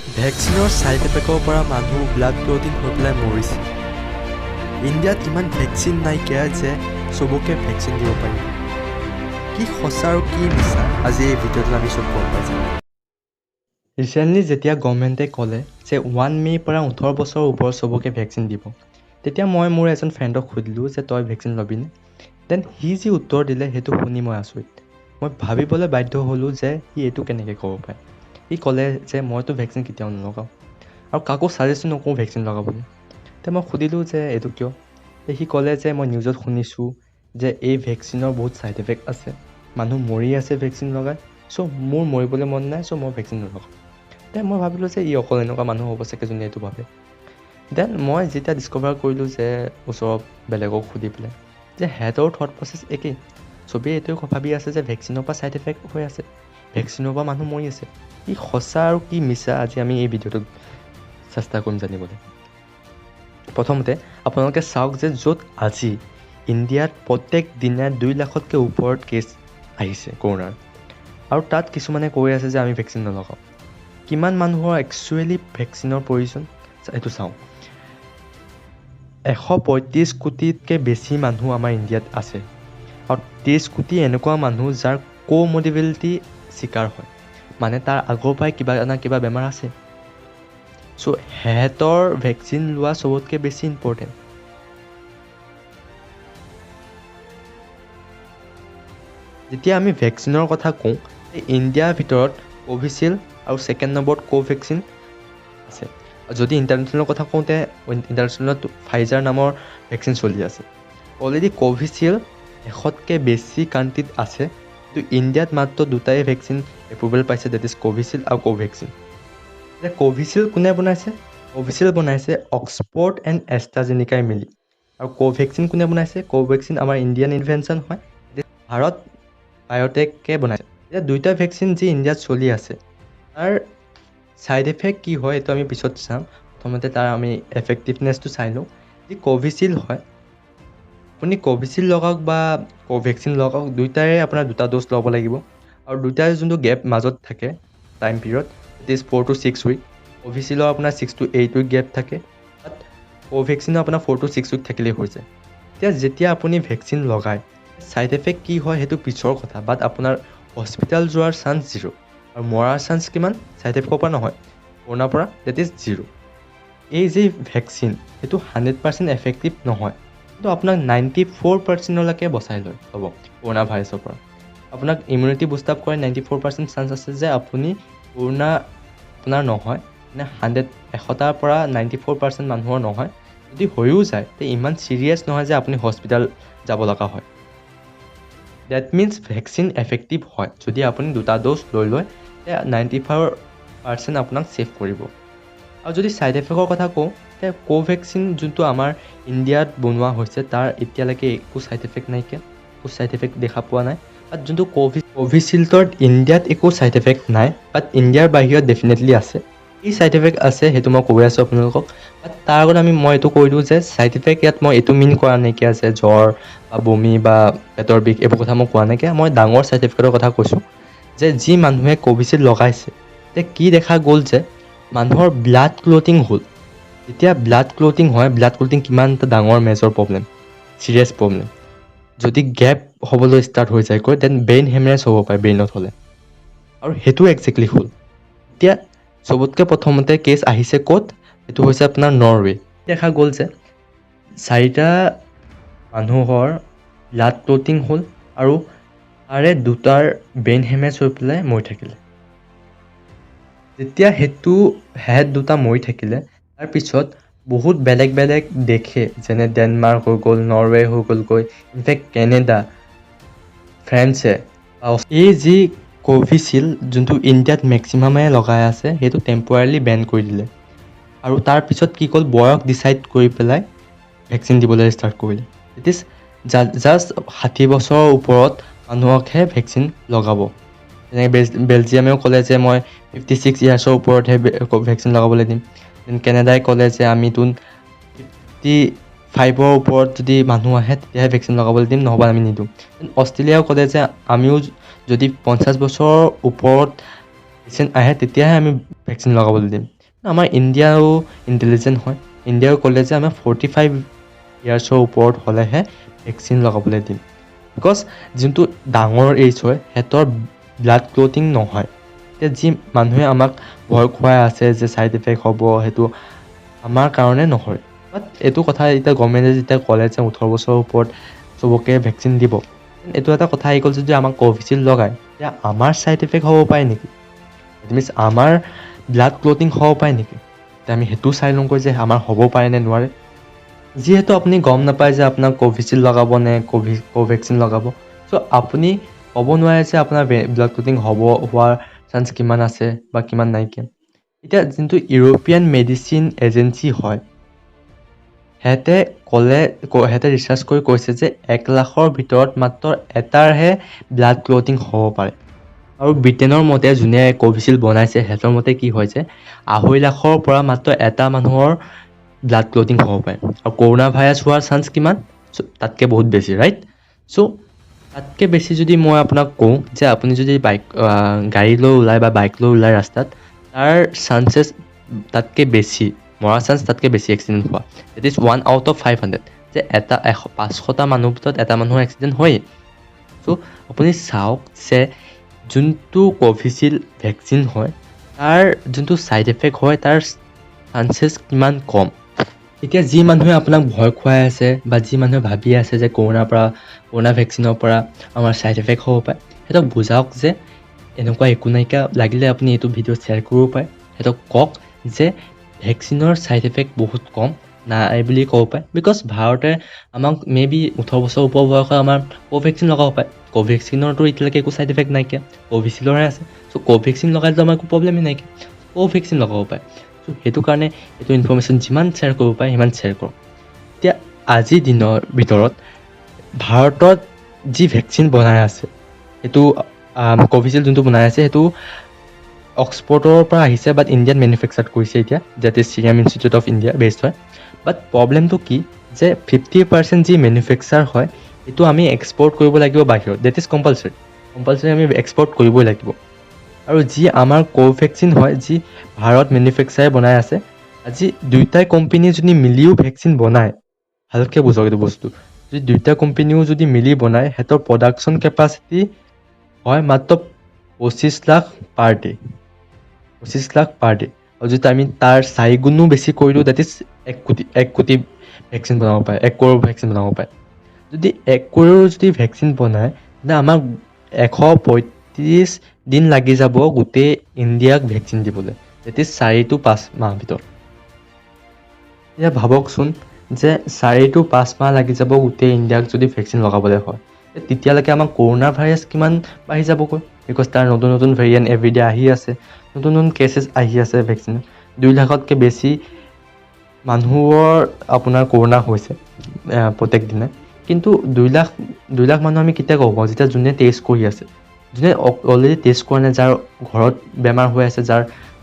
ভেকচিনৰ ছাইড এফেক্টৰ পৰা মানুহ ব্লাড ক্লটিং হৈ পেলাই মৰিছে। ইণ্ডিয়াত ইমান ভেকচিন নাইকিয়া যে চবকে ভেকচিন দিব পাৰিব। কি সঁচা আৰু কি মিছা, আজি এই ভিডিঅ'টোত আমি চব গম পাই যাম। ৰিচেণ্টলি যেতিয়া গভমেণ্টে ক'লে যে 1 মে'ৰ পৰা 18 বছৰৰ ওপৰত চবকে ভেকচিন দিব, তেতিয়া মই মোৰ এজন ফ্ৰেণ্ডক সুধিলোঁ যে তই ভেকচিন ল'বিনে? Then সি যি উত্তৰ দিলে, সেইটো শুনি মই আচৰিত। মই ভাবিবলৈ বাধ্য হ'লোঁ যে সি এইটো কেনেকৈ ক'ব পাৰে। সি ক'লে যে মইতো ভেকচিন কেতিয়াও নলগাওঁ আৰু কাকো ছাজেষ্টো নকৰোঁ ভেকচিন লগাবলৈ। তেতিয়া মই সুধিলোঁ যে এইটো কিয়? সি ক'লে যে মই নিউজত শুনিছোঁ যে এই ভেকচিনৰ বহুত ছাইড এফেক্ট আছে, মানুহ মৰি আছে ভেকচিন লগাই। চ' মোৰ মৰিবলৈ মন নাই, চ' মই ভেকচিন নলগাওঁ। Then মই ভাবিলোঁ যে ই অকল এনেকুৱা মানুহ হ'ব চাগে যোনে এইটো ভাবে। Then মই যেতিয়া ডিছকভাৰ কৰিলোঁ যে ওচৰৰ বেলেগক সুধি পেলাই যে সিহঁতৰো থট প্ৰচেছ একেই, চবেই এইটোৱে ভাবি আছে যে ভেকচিনৰ পৰা ছাইড এফেক্ট হৈ আছে, ভেকচিনৰ পৰা মানুহ মৰি আছে। কি সঁচা আৰু কি মিছা, আজি আমি এই ভিডিঅ'টোত চেষ্টা কৰিম জানিবলৈ। প্ৰথমতে আপোনালোকে চাওক যে য'ত আজি ইণ্ডিয়াত প্ৰত্যেক দিনাই 2 লাখতকৈ ওপৰত কেছ আহিছে কৰোণাৰ আৰু তাত কিছুমানে কৈ আছে যে আমি ভেকচিন নলগাওঁ। কিমান মানুহৰ একচুৱেলি ভেকচিনৰ প্ৰয়োজন, এইটো চাওঁ। 135 কোটিতকৈ বেছি মানুহ আমাৰ ইণ্ডিয়াত আছে আৰু 30 কোটি এনেকুৱা মানুহ যাৰ কোমৰ্বিডিটি চিকাৰ হয়, মানে তাৰ আগৰ পৰাই কিবা না কিবা বেমাৰ আছে। চ' সিহঁতৰ ভেকচিন লোৱা চবতকৈ বেছি ইম্পৰ্টেণ্ট। যেতিয়া আমি ভেকচিনৰ কথা কওঁ, ইণ্ডিয়াৰ ভিতৰত কোভিচিল্ড আৰু ছেকেণ্ড নম্বৰত কোভেক্সিন আছে। যদি ইণ্টাৰনেশ্যনেলৰ কথা কওঁতে ইণ্টাৰনেশ্যনেলত ফাইজাৰ নামৰ ভেকচিন চলি আছে। অলৰেডি কোভিচিল্ড 100তকৈ বেছি কাণ্ট্ৰিত আছে, কিন্তু ইণ্ডিয়াত মাত্ৰ দুটাই ভেকচিন এপ্ৰুভেল পাইছে, that is Covishield আৰু কোভেক্সিন। এতিয়া কোভিচিল্ড কোনে বনাইছে? কোভিচিল্ড বনাইছে অক্সফৰ্ড এণ্ড এষ্ট্ৰাজেনিকাই মিলি। আৰু কোভেক্সিন কোনে বনাইছে? কোভেক্সিন আমাৰ ইণ্ডিয়ান ইনভেনশ্যন হয়, ভাৰত বায়'টেকে বনাইছে। এতিয়া দুইটা ভেকচিন যি ইণ্ডিয়াত চলি আছে, তাৰ ছাইড এফেক্ট কি হয়, এইটো আমি পিছত চাম। প্ৰথমতে তাৰ আমি এফেক্টিভনেছটো চাই লওঁ। যি কোভিচিল্ড হয়, আপুনি কোভিচিল্ড লগাওক বা কোভেক্সিন লগাওক, দুয়োটাৰে আপোনাৰ দুটা ড'জ ল'ব লাগিব আৰু দুয়োটাৰে যোনটো গেপ মাজত থাকে time period, it is 4 to 6 week। কোভিচিল্ডৰ আপোনাৰ 6 to 8 week gap থাকে, বাট কোভেক্সিনৰ আপোনাৰ 4 টু 6 উইক থাকিলেই হৈ যায়। এতিয়া যেতিয়া আপুনি ভেকচিন লগায়, ছাইড এফেক্ট কি হয় সেইটো পিছৰ কথা, বাট আপোনাৰ হস্পিটেল যোৱাৰ চান্স জিৰ' আৰু মৰাৰ চান্স কিমান, ছাইড এফেক্টৰ পৰা নহয়, কৰোণাৰ পৰা, that is zero. এই যি ভেকচিন, সেইটো 100% এফেক্টিভ নহয়, কিন্তু আপোনাক 94%লৈকে বচাই লয় হ'ব কৰোণা ভাইৰাছৰ পৰা। আপোনাক ইমিউনিটি বুষ্ট আপ কৰে। 94% চান্স আছে যে আপুনি কৰোণা আপোনাৰ নহয়, মানে 100টাৰ পৰা 94% মানুহৰ নহয়। যদি হৈও যায়, তে ইমান ছিৰিয়াছ নহয় যে আপুনি হস্পিটেল যাব লগা হয়। That means vaccine effective হয়। যদি আপুনি দুটা ড'জ লৈ লয়, তে 94% আপোনাক ছেভ কৰিব। আৰু যদি ছাইড এফেক্টৰ কথা কওঁ, তে কোভেক্সিন যোনটো আমাৰ ইণ্ডিয়াত বনোৱা হৈছে, তাৰ এতিয়ালৈকে একো ছাইড এফেক্ট নাইকিয়া, একো ছাইড এফেক্ট দেখা পোৱা নাই। বাট যোনটো কোভিচিল্ডৰ ইণ্ডিয়াত একো ছাইড এফেক্ট নাই, বাট ইণ্ডিয়াৰ বাহিৰত ডেফিনেটলি আছে। কি ছাইড এফেক্ট আছে, সেইটো মই কৈ আছোঁ আপোনালোকক। বাট তাৰ আগত মই এইটো কৈ দিওঁ যে ছাইড এফেক্ট ইয়াত মই এইটো মিন কৰা নাইকিয়া যে জ্বৰ বা বমি বা পেটৰ বিষ, এইবোৰ কথা মই কোৱা নাইকিয়া। মই ডাঙৰ ছাইড এফেক্টৰ কথা কৈছোঁ যে যি মানুহে কোভিচিল্ড লগাইছে, তে কি দেখা গ'ল যে মানুহৰ ব্লাড ক্লটিং হ'ল। যেতিয়া ব্লাড ক্লটিং হয়, ব্লাড ক্লটিং কিমান এটা ডাঙৰ মেজৰ প্ৰব্লেম, ছিৰিয়াছ প্ৰব্লেম। যদি গেপ হ'বলৈ ষ্টাৰ্ট হৈ যায়গৈ, then brain হেমেৰেজ হ'ব পাৰে ব্ৰেইনত হ'লে আৰু সেইটো একজেক্টলি হ'ল। এতিয়া চবতকৈ প্ৰথমতে কেছ আহিছে ক'ত? সেইটো হৈছে আপোনাৰ নৰৱে। দেখা গ'ল যে চাৰিটা মানুহৰ ব্লাড ক্লটিং হ'ল আৰু তাৰে দুটাৰ ব্ৰেইন হেমেজ হৈ পেলাই মৰি থাকিলে। যেতিয়া সেইটো সেহেঁত দুটা মৰি থাকিলে, তাৰপিছত বহুত বেলেগ বেলেগ দেশে, যেনে ডেনমাৰ্ক হৈ গ'ল, নৰৱে হৈ গ'লগৈ, ইনফেক্ট কেনেডা, ফ্ৰান্সে এই যি কোভিচিল্ড যোনটো ইণ্ডিয়াত মেক্সিমামে লগাই আছে, সেইটো টেম্পৰাৰীলি বেন কৰি দিলে। আৰু তাৰপিছত কি হ'ল? বয়স ডিচাইড কৰি পেলাই ভেকচিন দিবলৈ ষ্টাৰ্ট কৰিলে। It is just 60 বছৰৰ ওপৰত মানুহকহে ভেকচিন লগাব। যেনেকৈ বেলজিয়ামেও ক'লে যে মই 56 ইয়াৰ্ছৰ ওপৰতহে ভেকচিন লগাবলৈ দিম। Then কেনেডাই ক'লে যে আমিতো 55ৰ ওপৰত যদি মানুহ আহে, তেতিয়াহে ভেকচিন লগাবলৈ দিম, নহ'বা আমি নিদিওঁ। অষ্ট্ৰেলিয়াও ক'লে যে আমিও যদি 50 বছৰৰ ওপৰত পেচেণ্ট আহে, তেতিয়াহে আমি ভেকচিন লগাবলৈ দিম। আমাৰ ইণ্ডিয়াও ইণ্টেলিজেণ্ট হয়। ইণ্ডিয়াও ক'লে যে আমাৰ 45 ইয়াৰ্ছৰ ওপৰত হ'লেহে ভেকচিন লগাবলৈ দিম, because যোনটো ডাঙৰ এইজ হয়, সিহঁতৰ ব্লাড ক্লটিং নহয়। এতিয়া যি মানুহে আমাক ভয় খুৱাই আছে যে ছাইড ইফেক্ট হ'ব, সেইটো আমাৰ কাৰণে নহয়। বাট এইটো কথা এতিয়া গভমেণ্টে যেতিয়া ক'লে যে 18 বছৰৰ ওপৰত চবকে ভেকচিন দিব, এইটো এটা কথা আহি গ'ল, যদি আমাক কোভিচিল্ড লগায়, তেতিয়া আমাৰ ছাইড ইফেক্ট হ'ব পাৰে নেকি? It means আমাৰ ব্লাড ক্লটিং হ'ব পাৰে নেকি? এতিয়া আমি সেইটো চাই লওঁগৈ যে আমাৰ হ'ব পাৰে নে নোৱাৰে। যিহেতু আপুনি গম নাপায় যে আপোনাক কোভিচিল্ড লগাব নে কোভেক্সিন লগাব, চ' আপুনি ক'ব নোৱাৰে যে আপোনাৰ ব্লাড ক্লটিং হোৱাৰ চান্স কিমান আছে বা কিমান নাইকিয়া। এতিয়া যোনটো ইউৰোপীয়ান মেডিচিন এজেঞ্চি হয়, সিহঁতে ক'লে, সিহঁতে ৰিচাৰ্চ কৰি কৈছে যে 1 লাখৰ ভিতৰত মাত্ৰ এটাৰহে ব্লাড ক্লটিং হ'ব পাৰে। আৰু ব্ৰিটেইনৰ মতে, যোনে কোভিচিল্ড বনাইছে, সিহঁতৰ মতে কি হয় যে 2.5 লাখৰ পৰা মাত্ৰ এটা মানুহৰ ব্লাড ক্লটিং হ'ব পাৰে। আৰু কৰোণা ভাইৰাছ হোৱাৰ চান্স কিমান? তাতকৈ বহুত বেছি, ৰাইট? চ' তাতকৈ বেছি যদি মই আপোনাক কওঁ যে আপুনি যদি বাইক গাড়ী লৈ ওলায় বা বাইক লৈ ওলায় ৰাস্তাত, তাৰ চান্সেছ তাতকৈ বেছি, মৰা চান্স তাতকৈ বেছি এক্সিডেণ্ট হোৱা। It is 1 out of 500, যে এটা 500টা মানুহৰ ভিতৰত এটা মানুহৰ এক্সিডেণ্ট হয়েই। চ' আপুনি চাওক যে যোনটো কোভিচিল্ড ভেকচিন হয়, তাৰ যোনটো ছাইড এফেক্ট হয়, তাৰ চান্সেছ কিমান কম। এতিয়া যি মানুহে আপোনাক ভয় খুৱাই আছে বা যি মানুহে ভাবি আছে যে কৰোণা ভেকচিনৰ পৰা আমাৰ ছাইড এফেক্ট হ'ব পাৰে, সিহঁতক বুজাওক যে এনেকুৱা একো নাইকিয়া। লাগিলে আপুনি এইটো ভিডিঅ' শ্বেয়াৰ কৰিব পাৰে। সিহঁতক কওক যে ভেকচিনৰ ছাইড এফেক্ট বহুত কম, নাই বুলি ক'ব পাৰে, because ভাৰতে আমাক মে বি 18 বছৰ ওপৰ বয়সৰ আমাৰ কোভেক্সিন লগাব পাৰে। কোভেক্সিনৰতো এতিয়ালৈকে একো ছাইড এফেক্ট নাইকিয়া, কোভিচিল্ডৰহে আছে। চ' কোভেক্সিন লগালেতো আমাৰ একো প্ৰব্লেমেই নাইকিয়া, কোভেক্সিন লগাব পাৰে। চ' সেইটো কাৰণে এইটো ইনফৰ্মেশ্যন যিমান শ্বেয়াৰ কৰিব পাৰে, সিমান শ্বেয়াৰ কৰক। এতিয়া আজিৰ দিনৰ ভিতৰত ভাৰতত যি ভেকচিন বনাই আছে, সেইটো কোভিচিল্ড যোনটো বনাই আছে, সেইটো অক্সফৰ্ডৰ পৰা আহিছে, বাট ইণ্ডিয়াত মেনুফেকচাৰ কৰিছে এতিয়া, that is Serum Institute of India based হয়। বাট প্ৰব্লেমটো কি যে 50% যি মেনুফেকচাৰ হয়, সেইটো আমি এক্সপৰ্ট কৰিব লাগিব বাহিৰত। That is compulsory, compulsory আমি এক্সপৰ্ট কৰিবই লাগিব। আৰু যি আমাৰ কোভেক্সিন হয়, যি ভাৰত মেনুফেকচাৰে বনাই আছে, আজি দুয়োটাই কোম্পেনীয়ে যদি মিলিও ভেকচিন বনায়, ভালকৈ বুজক এইটো বস্তু, যদি দুয়োটা কোম্পেনীও যদি মিলি বনায়, সিহঁতৰ প্ৰডাকশ্যন কেপাচিটি হয় মাত্ৰ 25 lakh per day, 25 lakh per day. আৰু যদি আমি তাৰ চাৰিগুণো বেছি কৰি দিওঁ, that is 1 কোটি, 1 কোটি ভেকচিন বনাব পাৰে, 1 কৰোৰ ভেকচিন বনাব পাৰে। যদি 1 কৰোৰ যদি ভেকচিন বনায়, তেন্তে আমাক 135 দিন লাগি যাব গোটেই ইণ্ডিয়াক ভেকচিন দিবলৈ, that is 4 two 5 মাহ ভিতৰত। এতিয়া ভাবকচোন যে 4 টু 5 মাহ লাগি যাব গোটেই ইণ্ডিয়াক যদি ভেকচিন লগাবলৈ হয়, তেতিয়ালৈকে আমাৰ কৰোণা ভাইৰাছ কিমান বাঢ়ি যাবগৈ? Because তাৰ নতুন নতুন ভেৰিয়েণ্ট এভৰিডে আহি আছে, নতুন নতুন কেছেছ আহি আছে। ভেকচিন 2 লাখতকৈ বেছি মানুহৰ আপোনাৰ কৰোণা হৈছে প্ৰত্যেক দিনাই। কিন্তু 2 লাখ মানুহ আমি কেতিয়া ক'ব পাৰোঁ? যেতিয়া যোনে টেষ্ট কৰি আছে। যোনে অলৰেডি টেষ্ট কৰা নাই, যাৰ ঘৰত বেমাৰ হৈ আছে,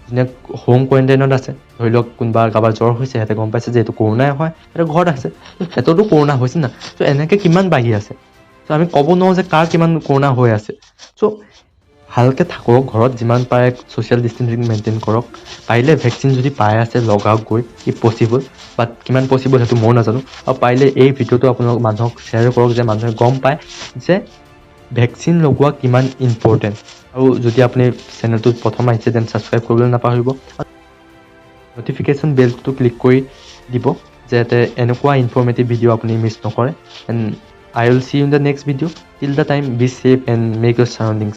যোনে হোম কোৱাৰেণ্টাইনত আছে, ধৰি লওক কোনোবা কাৰোবাৰ জ্বৰ হৈছে, সিহঁতে গম পাইছে যে এইটো কৰোণাই হয়, সিহঁতে ঘৰত আছে, সিহঁতৰতো কৰোণা হৈছে না। চ' এনেকৈ কিমান বাঢ়ি আছে। চ' আমি ক'ব নোৱাৰোঁ যে কাৰ কিমান কৰোণা হৈ আছে। চ' ভালকৈ থাকক ঘৰত, যিমান পাৰে ছ'চিয়েল ডিষ্টেঞ্চিং মেইনটেইন কৰক। পাৰিলে ভেকচিন যদি পাই আছে, লগাওক গৈ, if possible. বাট কিমান পচিবল সেইটো ময়ো নাজানো। আৰু পাৰিলে এই ভিডিঅ'টো আপোনালোক মানুহক শ্বেয়াৰ কৰক যে মানুহে গম পায় যে ভেকচিন লগোৱা কিমান ইম্পৰ্টেণ্ট। আৰু যদি আপুনি চেনেলটোত প্ৰথম আহিছে, then subscribe কৰিবলৈ নাপাহৰিব। ন'টিফিকেশ্যন বেলটো ক্লিক কৰি দিব, যাতে এনেকুৱা ইনফৰ্মেটিভ ভিডিঅ' আপুনি মিছ নকৰে। And I will see in the next video. Till the time, be safe and make your surroundings.